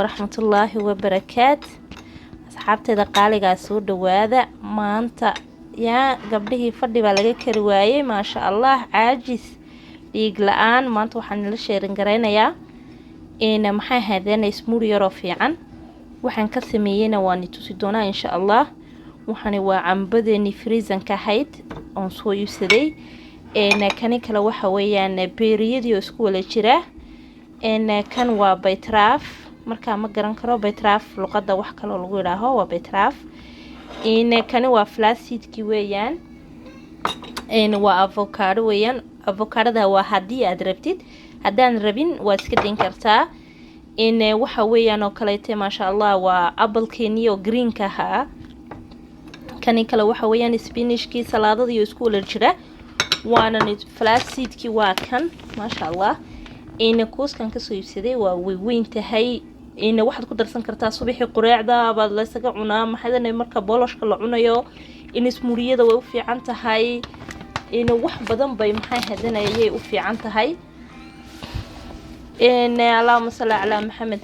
Waraxmatullaahi wabarakaat. Asxaabteeda qaaligaa, soo dhawaada. Maanta yaa gabdhihii fadhi baa laga kari waayey, maasha Allah, caajis dhiig la-aan. Maanta waxaan nala sharing garaynayaa in maxay ahaydeen smoothie yaroo fiican. Waxaan ka sameeyeyna waan itusi doonaa, insha Allah. Waxani waa cambadeeni freezerka ahayd oon soo iibsaday. Kani kale waxa weeyaan berryadii oo isku wala jira. Kan waa beetroot. Markaa ma garan karo beetroot luqada wax kaloo lagu yidhaaho, waa beetroot. Kani waa flaxseedki weeyaan, waa avocado weeyaan. Avocadada waa haddii aad rabtid, haddaan rabin waad iska dayn kartaa. Waxa weeyaan oo kaleete, maasha Allah, waa applekeeni oo greenka ahaa. Kani kale waxa weeyaan spinachkii, salaadadii oo isku wala jira, waana flaxseedkii, waa kan, maasha Allah. Kuuskan kasoo iibsaday waa weyweyn tahay. Waxaad ku darsan kartaa subaxii qureecda baad laysaga cunaa. Maxaydana marka boolashka la cunayo in smoothieyada way u fiican tahay. Wax badan bay, maxay hadanayay, u fiican tahay. Allahuma salli calaa Maxamed.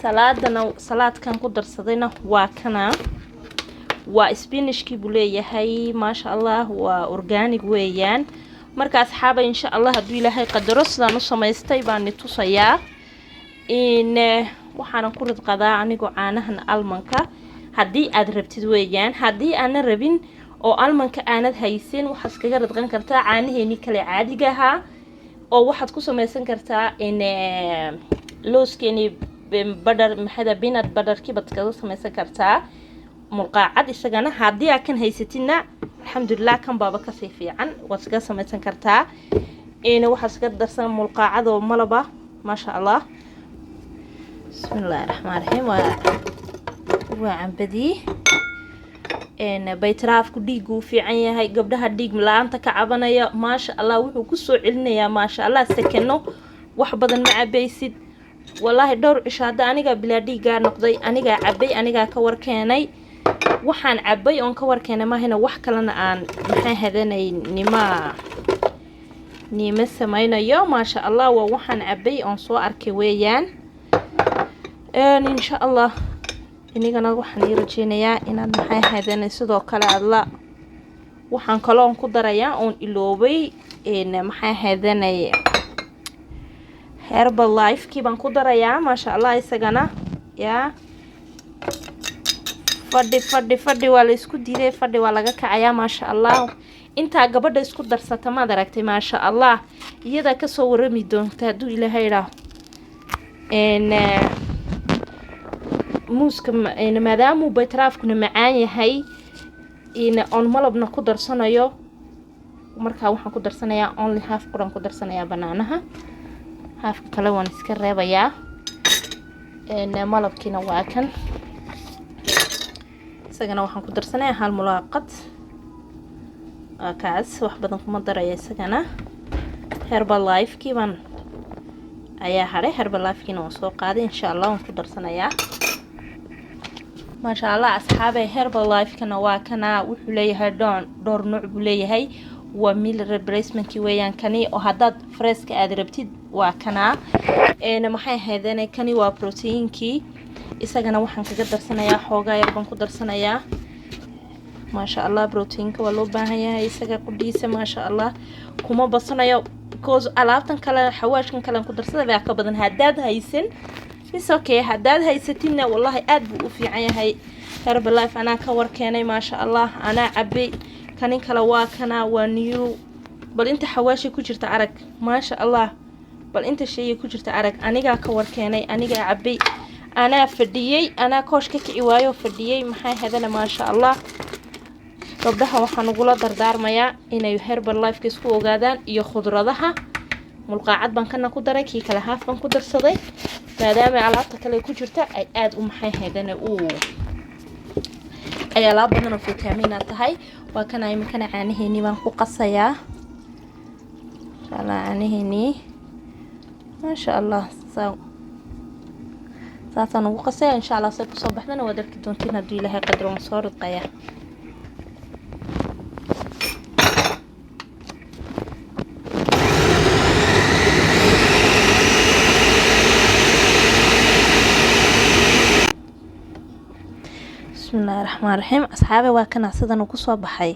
Salaadana, salaadkan ku darsadayna waa kana, waa spinachkii buu leeyahay, maasha Allah, waa organic weeyaan. Marka asxaaba, insha Allah, hadduu Ilaahay qadaro, sidaan u samaystay baan ni tusayaa. In waxaanan ku ridqadaa anigoo caanahan almondka, haddii aad rabtid weeyaan. Haddii aanan rabin oo almondka aanad haysin, waxaad iskaga ridqan kartaa caanaheeni kale caadiga ahaa, oo waxaad ku samaysan kartaa in looskeeni butter, maxada, peanut butterkii baad iskaga samaysan kartaa mulqaacad isagana. Haddii aad kan haysatidna, alxamdulilah, kan baaba kasii fiican, waad iskaga samaysan kartaa. Waxaad iskaga darsan mulqaacadoo malaba, maasha Allah. Bismillahi raxmaan raxiim. Waa cambadii. Beetrootku dhiiggu u fiican yahay. Gabdhaha dhiig la-aanta ka cabanaya, maasha Allah, wuxuu kusoo celinayaa, maasha Allah, sekeno. Wax badan ma cabaysid, wallaahi. Dhowr cisho hadda anigaa bilaa dhiiggaa noqday, anigaa cabay, anigaa ka warkeenay. Waxaan cabay oon ka warkeenay maahina, wax kalena aan maxaa hadanay nima sameynayo, maasha Allah. Waa waxaan cabay oon soo arkay weeyaan. Insha Allah, inigana waxaan ii rajeynayaa inaad maxay hadanay sidoo kale aad la. Waxaan kaloon ku darayaa oon iloobay, maxay hadanay, Herbalifekii baan ku darayaa, maasha Allah, isagana. Yaa fadhi, fadhi, fadhi waa la isku diiday, fadhi waa laga kacayaa, maasha Allah. Intaa gabadha isku darsata, maad aragtay? Maasha Allah, iyadaa kasoo warami doonta hadduu Ilaahay idhaaho. Muuska, maadaamuu beetrootkuna macaan yahay oon malabna ku darsanayo, markaa waxaan ku darsanayaa only half quraan ku darsanayaa bananaha, halfka kale waan iska reebayaa. Malabkiina waa kan, isagana waxaan ku darsanayaa hal mulaaqad, waa kaas, wax badan kuma daraya isagana. Herbalifekii baan ayaa hadhay, Herbalifekiina waan soo qaaday, insha Allah waan ku darsanayaa, maasha Allah. Asxaabay, Herbalifekana waa kana. Wuxuu leeyahay dhoon dhowr nooc buu leeyahay. Waa meal replacementkii weeyaan kani, oo haddaad freshka aad rabtid waa kanaa. Maxay ahaydeen, kani waa proteinkii. Isagana waxaan kaga darsanayaa xoogaa yar baan ku darsanayaa, maasha Allah. Proteinka waa loo baahan yahay isaga qudhiisa, maasha Allah. Kuma basanayo because alaabtan kale, xawaashkan kale ku darsada baa ka badan. Haddaad haysan, is okay, haddaad haysatidna, wallahi aada buu u fiican yahay Herbalife. Anaa ka warkeenay, maasha Allah, anaa cabay. Kanin kale waa kana, waa new. Bal inta xawaashay ku jirta arag, maasha Allah. Bal inta shayay ku jirta arag. Anigaa ka warkeenay, anigaa cabay, anaa fadhiyey, anaa koosh ka kici waayo fadhiyey, maxay hadana, maasha Allah. Gabdhaha waxaan ugula dardaarmayaa inay Herbalifeka isku ogaadaan iyo khudradaha. Mulqaacad baan kana ku daray, kii kale half baan ku darsaday, maadaama alaabta kale ku jirta ay aada u, maxay haydana, u ay alaab badan oo fitamiina tahay. Waa kana. Iminkana caanaheenii baan ku qasayaa, insha Allah. Caanaheenii, maasha Allah, saasaan ugu qasaya, insha Allah. Say kusoo baxdana waad arki doontiin hadduu Ilaahay qadaro. Waan soo ridqaya. Bismillaahi raxmaan raxiim. Asxaabe, waa kana sidan uu kusoo baxay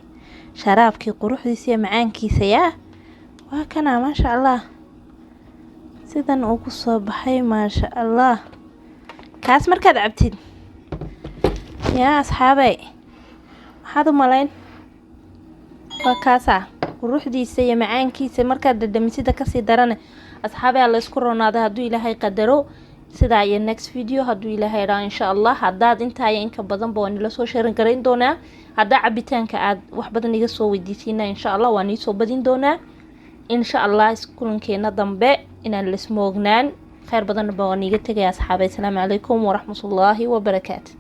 sharaabkii, quruxdiisa iyo macaankiisa. Yaa, waa kana, maasha Allah, sidan uu kusoo baxay, maasha Allah. Kaas markaad cabtid, yaa asxaabe, maxaad u malayn? Waa kaasa quruxdiisa iyo macaankiisa markaad dhadhamisida kasii darane. Asxaabe, ha la isku roonaaday hadduu Ilaahay qadaro. Sidaa iyo next video hadduu Ilaahay dhaa, insha Allah. Haddaad intaa iyo inka badanba waa nila soo sharing garayn doonaa. Haddaa cabitaanka aad wax badan iga soo weydiisiina, insha Allah waa niisoo badin doonaa, insha Allah. Iskulankeena dambe inaan lismoognaan, kheyr badanba waan iiga tegaya, asxaabay. Asalaamu calaykum waraxmatullaahi wabarakaatu.